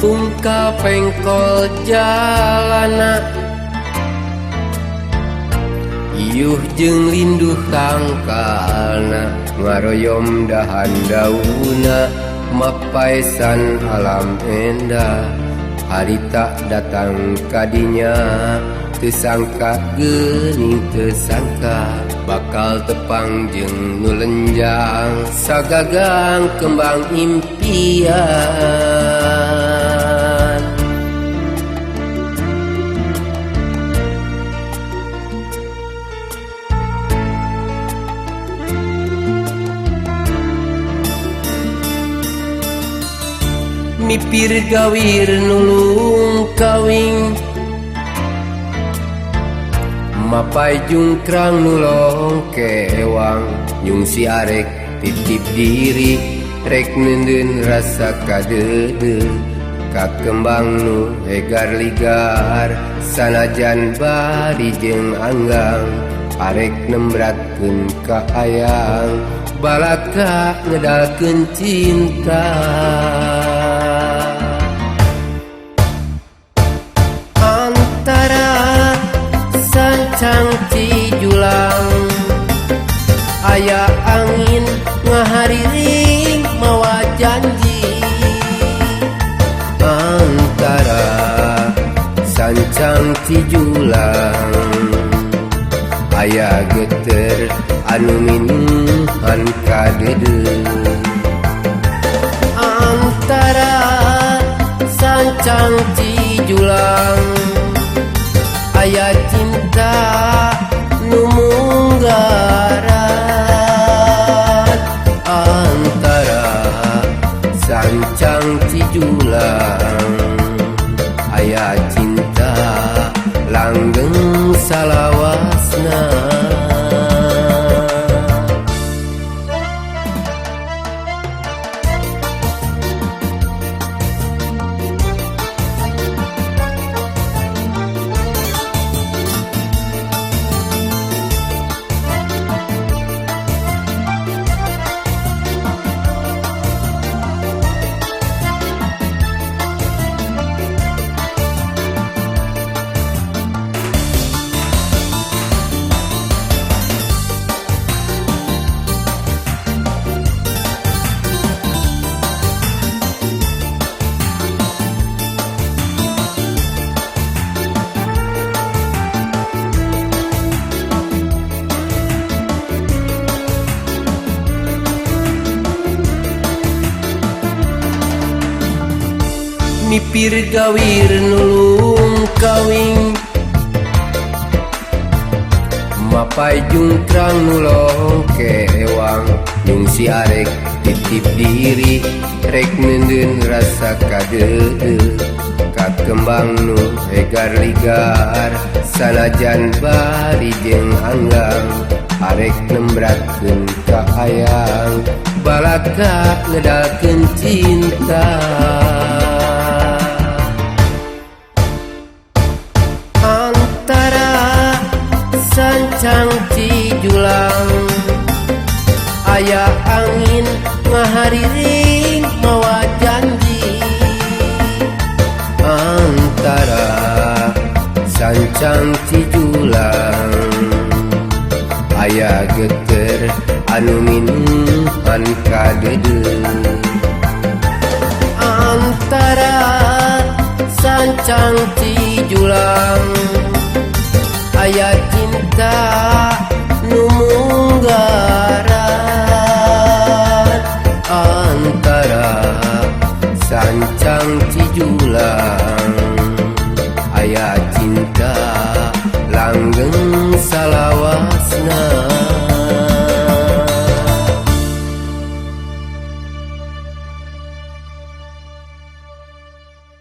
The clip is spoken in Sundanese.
Tungkal pengkol jalana iuh jeung linduh tangkalna ngaroyom dahan dauna mapaesan alam endah harita datang kadinya tesangka geuning tesangka bakal tepang jeung nu lenjang sagagang kembang impian. Mipir gawir nulung kawing mapai jungkrang nulong kewang nyungsi arek titip diri rek neundeun rasa kadeudeuh ka kembang nu hegar ligar sanajan bari jeung anggang arek nembratkeun ka hayang balaka ngedalkeun cinta. Antara sancang Cijulang aya angin ngahariring mawa janji. Antara sancang Cijulang aya geter anu minuhan kadeudeuh. Antara sancang Cijulang aya cinta nu munggaran. Antara sancang Cijulang aya cinta langgeng salawasna. Mipir gawir nulung kawing mapai jungkrang nulong kewang nyungsi arek titip diri rek neundeun rasa kadeudeuh ka kembang nu hegar ligar sanajan bari jeung anggang arek nembratkeun ka hayang balaka ngedalkeun cinta. Antara sancang Cijulang aya angin ngahariring mawa janji. Antara sancang Cijulang aya geter anu minuhan kadeudeuh. Antara sancang Cijulang aya cinta nu munggaran. Antara sancang Cijulang